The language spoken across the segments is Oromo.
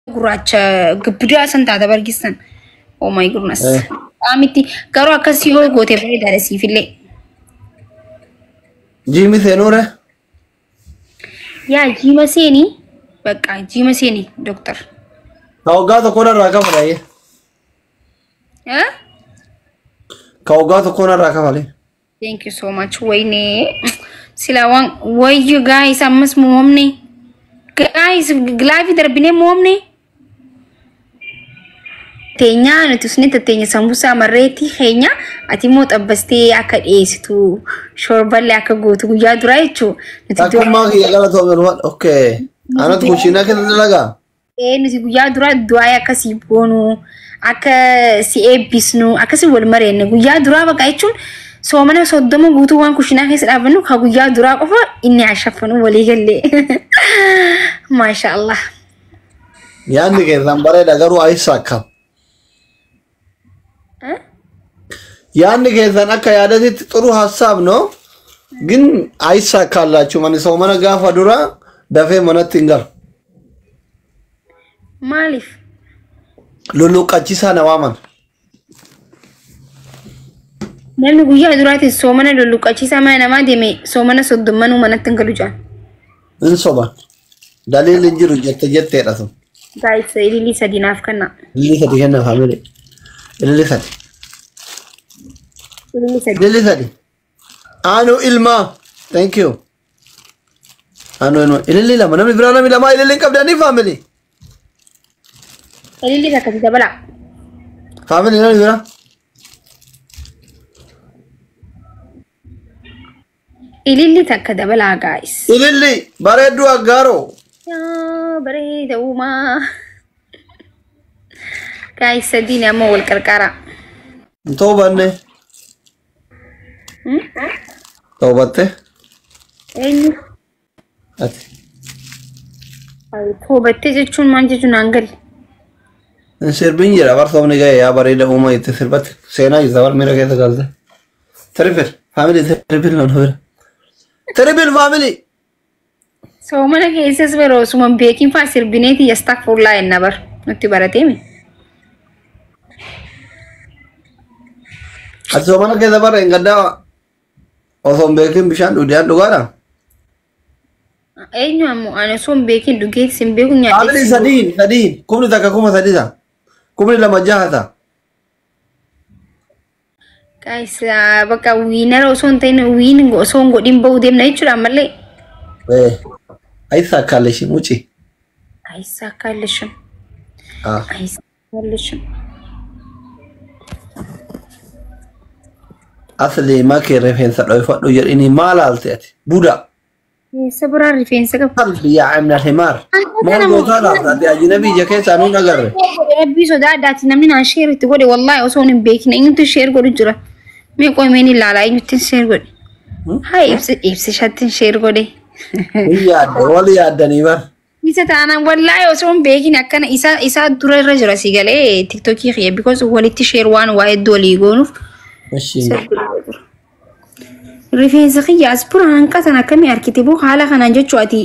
Gurraacha gibbidaa san taata bargissan. Oh my goodness. Qaamitti garuu akkasii yoo goote bareedaadha siifillee. Jiimi seenuure? Yaa jiima seenii bakka jiima seenii dooktar. Ka waggaa tokko narraa kafale. Eh? Ka waggaa tokko narraa kafale. Thank you so much. Wayne sila waan wayyo guys ammas moomne. Guys gilaafii darbinee moomne. Teenyaa nuti usni tatteenya sambusaa marreetii keenya ati immoo xabbastee akka dhiyeessitu shorballee akka gootu guyyaa duraa jechuu. Nuti Takkummaa kiyya galatoome ulfaadha. Okay. Anatu kushiinaa keessa dalagaa? Ee, nuti guyyaa duraa du'aa akkasii goonu, akka si eebbisnu akkasii wal mareenne. Guyyaa duraa bakka jechuun soomana 30 guutuu waan kushinaa keessa dhaabannu ka guyyaa duraa qofa inni haa walii gallee. Maasha Allah. Yaadni keessan bareeda garuu ayisa akkam. Yaadni keessan akka yaadatitti xuru hassaab no? Gin ayisa akkaallaachu mani soomana gaafa dura dafee manatti hin galu. Maaliif? Lulluqqachiisaa na waaman. Namni guyyaa duraatiin soomana lulluqqachiisaa mana namaa deeme soomana soddommanuu manatti hin galu jaan. Hin soban. Daliilli hin jiru jette jetteedha sun. Guys, ililii sadii naaf kenna. Ililii sadi kenna faamilii. Ililii sadi. Ililii sadi. Ililii sadi. Anu ilmaa. Thank you. Anu ilma. Ililii lama. Namni biraa namni lamaa ililii hin qabdanii faamilii. Ililii takkatti dabala. Faamilii namni biraa. Ililli takka dabalaa guys. Ililli bareedduu aggaaroo. Yaa bareeda uumaa. Guys, sadiin ammoo wal qarqara. Hin toobanne. Toobatte. Eenyu? Ati. Toobattee jechuun maal jechuun naan galle. Hin sirbin jira barsoomni ga'e yaa bareeda uumaa itti sirbatti seenaa jirta bar miira keessa galte. Triple family triple nan bira. Triple family. Soomana keessas bara osuma hin beekin faa sirbineeti astaghfirullah jenna bar nutti barateemi. Ati soomana keessa bara hin gaddaa osoo hin beekin bishaan dhugdee dhugaadha. Eenyu ammoo ani osoo hin beekin dhugee sin beeku Family nyaadhee. Sadiin sadiin 1000 3,000 ta'a. 2000 6 ta'a. Guys, bakka winner osoo hin ta'in win osoo hin godhin bahuu deemna jechuudha ammallee. Eh. Ayisaakkaalleshi muci. Ayisaakkaalleshi. Ah. Ayisaakkaalleshi. Asli makee rifeensa dhoyfadhu jedhini maal aalte ati? Buda. Eessa biraan rifeensa qaba? Qalbi yaa imna himaar. Maal gootaa laata? Ati ajnabii ija keessaa nuun agarre. Rabbii sodaa addaati namni naan share itti godhe wallahi osoo hin beekne eenyutu share godhu jira. Mee qoy mee ilaalaa eenyutti share godhe. Haa, ibsi ibsi shattiin share godhe. Hin yaadde wal yaaddanii bar. Isa taanaan wallahi osoo hin beekin akkana isa isa dura irra jira si galee TikTokii kiyya because walitti share waan waa hedduu walii goonuuf. Eshi. Rifeensa kiyya as bira hanqatan akkamii harkite boo haala kanaan jechuu ati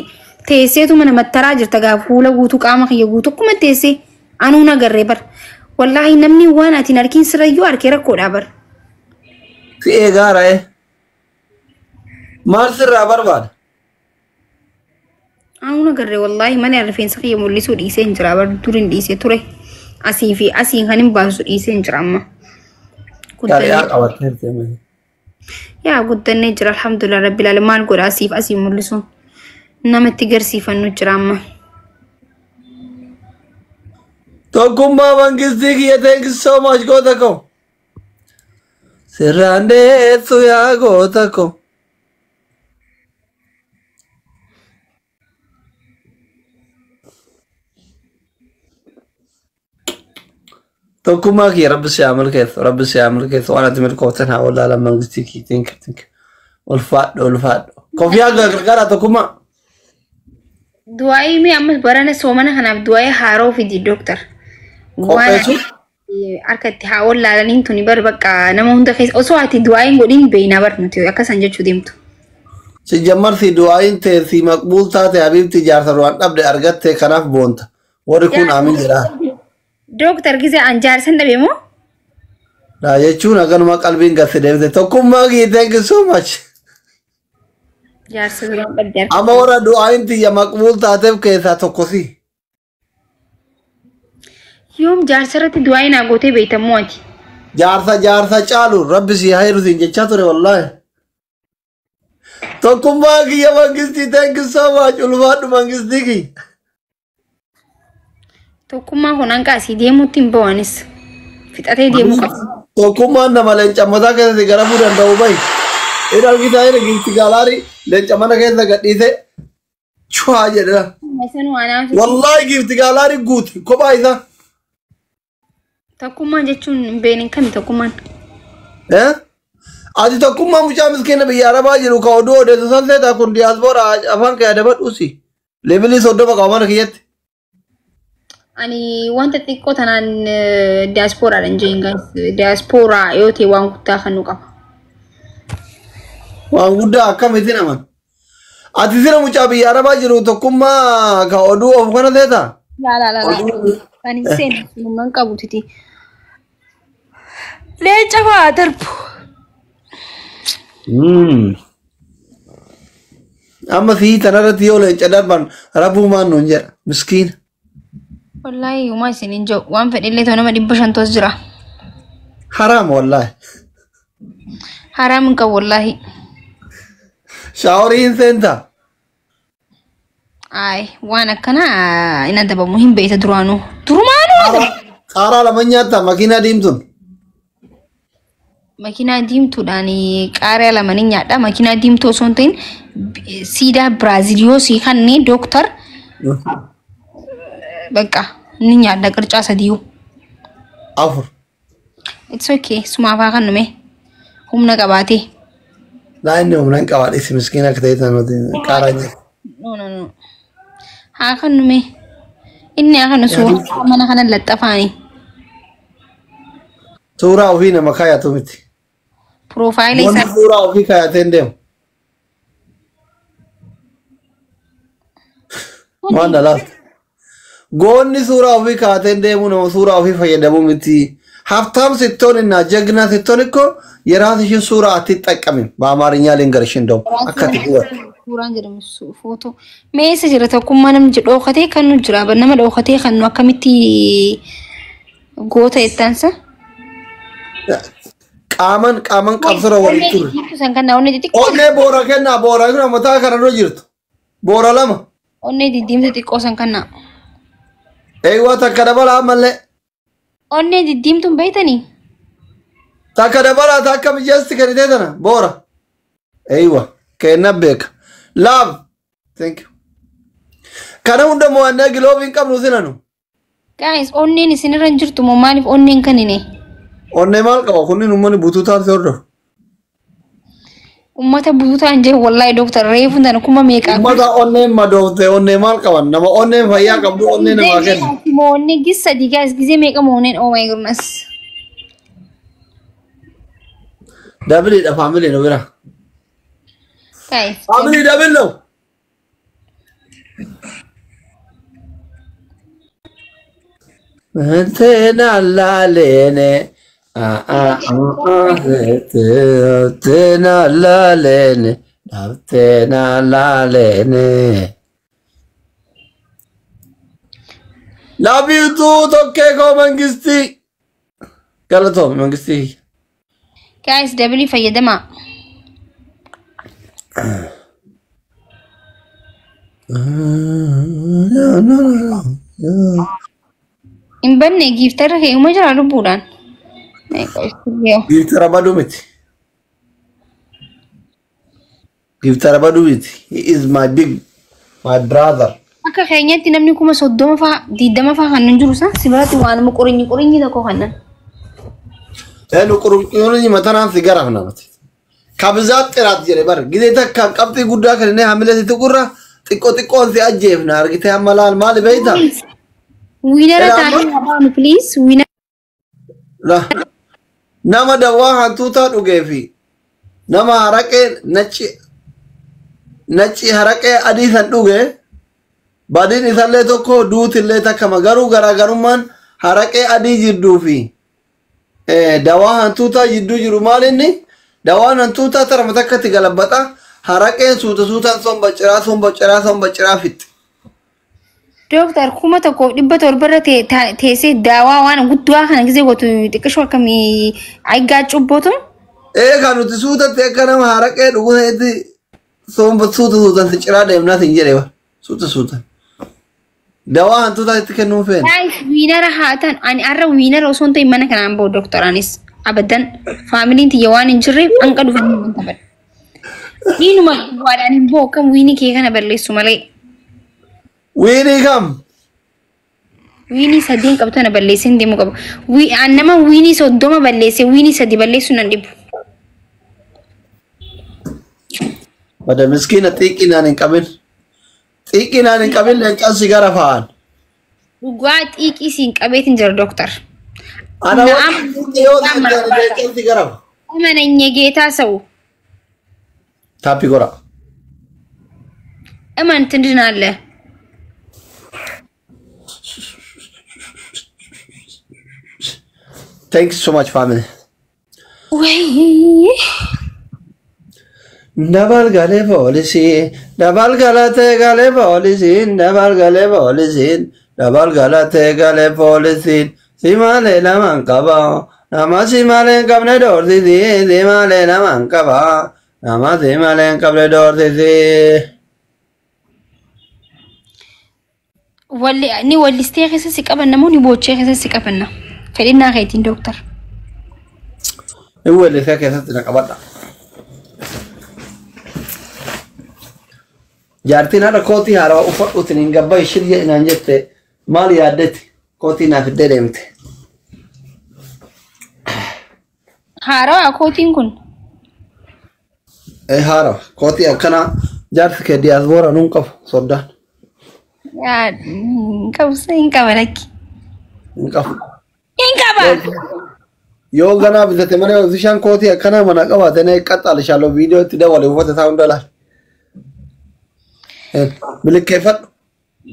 teesseetu mana mattaraa jirta gaa fuula guutuu qaama kiyya guutuu akkuma teessee anuu nagarree bar. Wallaahi namni waan ati hin arkin sirayyuu arkee rakkoodha bar. Si eegaara eh. Maal sirraa barbaada? Anuu nagarree wallaahi mana rifeensa kiyya mul'isuu dhiisee hin jira bar, duriin dhiisee ture. Asii fi asiin kan hin baasu dhiisee hin jira amma. Shari'aa qabatteerti. Yaa guddannee jira alhamdulillah rabbil alamin, maal godha asiif asii mul'isuun namatti garsiifannu jira amma. Tokkummaa mangistii kiyya, thank you so much goota ko. Sirraan deessu yaa goota ko. Tokkummaa kiyya, rabbi si haa milkeessu, rabbi si haa milkeessu, waan ati milkooftan haa wallaalan mangistii kiyya, thank you, thank you. Ulfaadhu ulfaadhu. Kofiyaa gargaara tokkummaa. Du'aayii mee amma barana soomana kanaaf du'aayii haaroo fidi dooktar. Qopheessu? Harka itti haa wallaalaniin tuni bar bakka nama hunda keessa osoo ati du'aayiin godhin beeynaa bar nuti akkasan jechuu deemtu. Si jammarsi du'aayin tee si maqbuul taate habiibti jaarsa duraan dhabde argatte kanaaf boonta. Warri kun aamin jedhaa. Dooktar gisee an jaarsan dhabe moo? Laa jechuun akkanuma qalbiin gadi deemte. Tokkummaa kiyya, thank you so much. Jaarsa duraan dhabde harka. Amma warra du'aayin tiyya maqbuul taateef keessaa tokko si. Yoom jaarsa irratti du'aa naa gootee beektamoo ati? Jaarsa jaarsa caalu rabbi si hayru siin jechaa ture wallaahi. Tokkummaa kiyya mangistii, thank you so much, ulfaadhu mangistii kiyya. Tokkummaa kun hanqa asii deemuutti hin ba'anis. Fixatee deemuu qaba. Tokkummaan nama leenca mataa keessatti garafuu danda'u bahi. Inni argitaa inni giifti gaalaarii leenca mana keessa gadhiise chuwaa jedha. Sanuu anaaf. Wallaahi giifti gaalaarii guute kophaa isaa. Tokkummaan jechuun hin beekne kami tokkummaan? Eh? Ati tokkummaa mucaa miskiina biyya Arabaa jiru ka oduu odeessu san seetaa kun diyaaspooraa afaan kee adabadhuusi. Levelii 30 qaba mana kiyyatti. Ani wanta xiqqoo tanaan diyaaspooraadhaan jeen guys. Diyaaspooraa yoo ta'e waan guddaa kan nu qaba. Waan guddaa akkamitti naman. Ati sira mucaa biyya Arabaa jiru tokkummaa ka oduu of kana seetaa? Laa laa laa laa. Kan hin seenne sunummaan qabu titi. Leenca fa'aa darbu. Amma sii tanarratti yoo leenca darban rabbumaan nuun jedha miskiina. Wallaahi uumaa isin hin jiru. Waan fedhillee ta'u nama 500tu as jira. Haraam wallaahi. Haraam hin qabu wallaahi. Shaaworii hin seentaa? Ay, waan akkanaa hin adabamu hin beekta duraanuu. Durumaanuu adabamu. Qaaraa lama nyaattaa makiinaa diimtuun? Makiinaa diimtuudhaan qaaraa lama ni nyaadha. Makiinaa diimtuu osoo hin ta'in siidaa Biraazil yoo sii kanne dooktar bakka ni nyaadha qircaa sadiyyuu. Afur. It's okay. Sumaafaa kan nume humna qabaatee. Laa, inni humna hin qabaadhe si miskiina akka ta'e tanuti qaaraa nyaata. No, no, no. Haa kan nume. Inni haa kan suuraa mana kana laxafaani. Suuraa ofii nama kaayatu miti. Profile Wanti isaa suuraa ofii kaayatee hin deemu. Waan dalaatu. Goonni suuraa ofii kaayatee hin deemu nama suuraa ofii fayyadamuu miti. ሀብታም ስትሆን እና ጀግና ስትሆን እኮ የራስሽን ሱራ አትጠቀምም። በአማርኛ ልንገርሽ እንደውም akkati Suuraan jedhamu footoo. Mee eessa jira tokkummaa namni jedhu dhokatee kan nu jira. Nama dhokatee kan nu akkamitti goota jettaansa? Qaaman qaaman qabsora waliin turre. Onnee san kan onnee xixiqqoo. Onnee boora kennaa, boora kun mataa kana dura jirtu. Boora lama. Onnee diddiimtuu xiqqoo san kan Eeywaa, takka dabalaa ammallee. Onnee diddiimtuun beektanii? Takka dabalaa, takka mijeesti kennitee tana boora. Eeywa, kenna beeka. Love. Thank you. Kana hunda mo'annee glove hin qabnu sinanu. Guys, onneen isinirra hin jirtu moo maaliif onneen kan hine? Onnee maal qaba? Kunniin uummanni butuu taate hordofu. Uummata butuu ta'an jee wallaahi dooktar reefuun tana kuma meeqaa. Uummata onneen madoofte onnee maal qaban? Nama onneen fayyaa qabdu onnee namaa kenna. Moonnee gis sadii guys, gizee meeqa moonneen, oh my goodness. Doubleiidha family nu bira. Guys. Family, double ነው. Teenalaleene teenalaleene teenalaleene. Love you too, tokkee koo mangistii. Galatoom mangistii. Guys, double fayyadamaa. Hin banne gifterra kee uma jira lubbuudhaan. Meeqa itti Giftara baduu miti. Giftara baduu miti. He is my big, my brother. Akka keenyatti namni 30,000 fa'aa 20 fa'aa kan hin jiru sa si biratti waanuma qorinyi qorinyi tokko kannan. Enu qurqurni matanaan si garaf namati. ከብዛት ጥራት jedhe bar gizee takka qabxii guddaa kan inni hamilee sitti qurra xiqqoo xiqqoon si ajjeefna argitee amma laal maali beeyta? Winner ta'anii baanu please winner. Nama dawaa hantuutaa dhugee fi nama haraqee nacci nacci haraqee adii san dhuge Badiin isallee tokko duutillee takkama garuu garaagarummaan haraqee adii jidduu fi dawaa hantuutaa jidduu jiru maal inni dawaan hantuutaa tarma takkatti galabbata haraqeen suuta suutaan somba ciraa somba ciraa somba ciraa fixxe. Dooktar 1700 irra teessee daawaa waan guddaa kana gisee gootu xiqqishoo akkamii aygaa cubbootu. Ee kan nuti suutatti akka nama haraqee dhugu ta'etti somba suuta suutaan si ciraa deemnaa sin jedhe ba suuta suutaan. Dawaa hantuutaa itti kennuu feena. Guys, winner haa ta'an. Ani har'a winner osoo hin ta'in mana kanaan bahu dooktar anis. Abadan faamiliin tiyya waan hin jirreef hanqa dhufanii hin taphadhu. Inuma duwwaadhaan hin bahu akkam wiinii kee kana balleessu malee. Wiinii kam? Wiinii sadeen qabdu tana balleessee hin deemu qabu. An nama wiinii 30 balleessee wiinii sadi balleessuu nan dhibu. Bada miskiina xiiqqinaan hin qabin. Xiiqqinaan hin qabin leencaan si gara fa'aan. Dhugaa xiiqii siin qabeetiin jira dooktar. Ana Na'am. waan yoo ta'an leencaan si gara fa'a. Amananye geetaa sa'u. Taappii gora. Aman tindinaalle. Thank you so much family. Wayii. Dabal galee poolisii, dabal galatee galee poolisiin, dabal galee poolisiin, dabal galatee galee poolisiin, si malee naman qaba, nama si malee hin qabne doorsisi, si malee naman qaba, nama si malee hin qabne doorsisi. Walli ni wallistee keessa si qabanna moo ni boochee keessa si qabanna? Fedhinnaa keetiin dooktar. Inni weellisee keessatti na qabadha. Jaartiin haadha kootii haarawaa uffadhuutiin hin gabba ishii jedhinaan jette maal yaaddetti kootii naaf fiddee deemte. Haarawaa kootiin kun. Ee haarawa kootii akkanaa jaarsi kee diyaasboora nuun qabu soddaan Yaa hin qabu hin qaba lakki. hin qabu. Hin qaba. Yoo ganaa bitate malee bishaan kootii akkanaa mana qabaate nee qaxxaale shaaloo viidiyoo itti dabale uffata isaa hunda laal. Bilikkeeffadhu.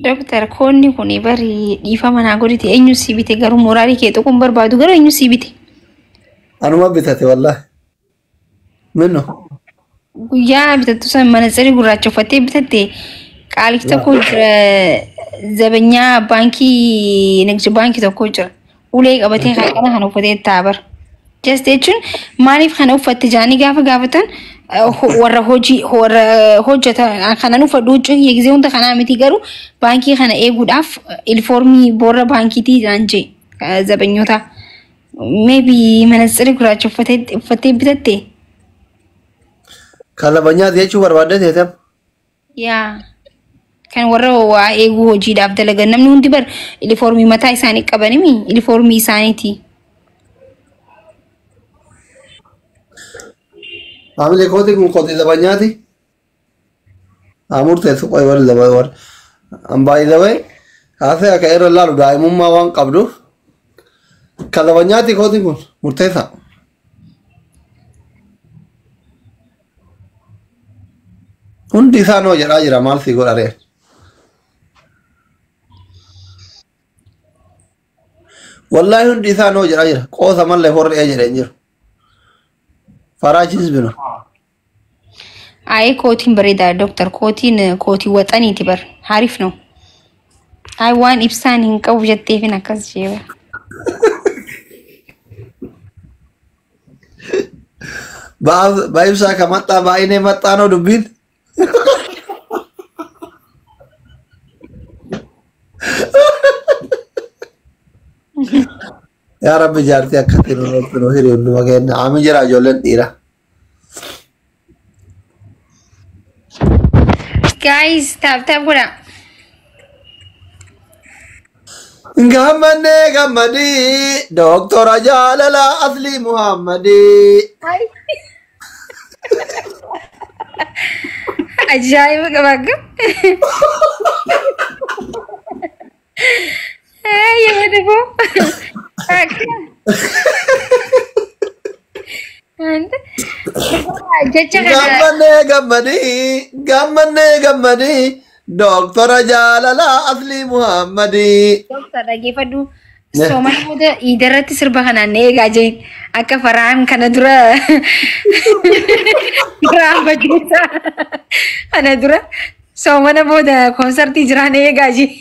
Dooktar koonni kun bari dhiifama naa godhite eenyu si bite garuu moraalii kee tuquun barbaadu garuu eenyu si bite. Anuma bitate wallaahi. Minno. Guyyaa bitattu san manatsirii gurraacha uffattee bitatte qaalichi tokko jira zabanyaa baankii nigdi baankii tokko jira. Ulee qabatee kana kana uffatee ta'a bara. Just jechuun maaliif kana uffatte jaanii gaafa gaafatan warra hojii warra hojjetan kanan uffadhu huccuu kiyya gisee hunda kanaa miti garuu baankii kana eeguudhaaf ilfoormii boorra baankiitii jaan jee zabanyoota. Maybe manatsirii gurraacha uffattee bitatte. Kan labanyaati jechuu barbaadde teetem. Yaa kan warra waa eeguu hojiidhaaf dalagan namni hundi bar ilifoormii mataa isaanii qabanimi ilifoormii isaaniiti. Maamilli kootii kun kootii labanyaati. Haa murteessu qoy warri laba warri. An baay'ee haasee akka irra laalu daa'imummaa waan qabduuf. Kan labanyaati kootiin kun murteessa. Hundi isaa noo jedhaa jira maal si godha ree. Wallaahi hundi isaa noo jedhaa jira. Qoosa mallee horre'ee jedhee hin jiru. Faraachis binu. Ayee kootiin bareedaa dooktar kootiin kootii waxaniiti bar haariif no. Ay waan ibsaan hin qabu jetteefin akkas jee. Ba'ibsaa ka maxxaa baay'inee maxxaa noo dubbiin. Yaa Rabbi jaartii akkatti nu rabbi nu hiri hunduma kenna. Ami jira ijoolleen dhiira. Guys, tap tap godha. Gammannee gammadii doktora jaalala Aslii Muhammadii. Ajaa'iba qaba akka. Yeroo dhufuu. Akka. Jecha kana Gammannee gammadii gammannee gammadii Doktora jaalalaa Aslii Muhammadii. Doktar, dhaggeeffadhu. Soomana booda iidarratti sirba kanaan na eegaa jeen akka faraan kana dura raanfachiisa. Kana dura soomana booda koonsartii jiraan eegaa jeen.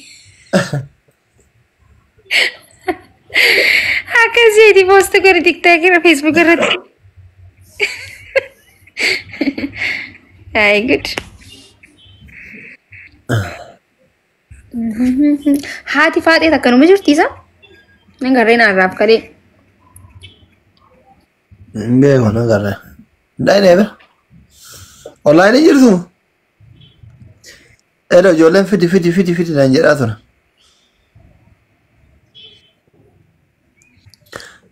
Akkasiiti poosti godhe TikTok irra, Facebook irratti. Ay, good. Haati faaxee takkanuma jirti isa? Nan garreen arraaf kadhee. Hin beeku, nan garree. Dhayinee bira. Onlaayinii jirtu? Edo ijoolleen fidi fidi fidi fidi naan jedhaa ture.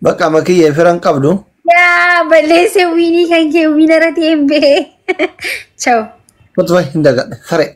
Bakka makiyyee firan qabdu. Yaa balleesse, wiinii kan kee wiinara ta'een bee. Ciao. Kutuma hin dagadhe saree.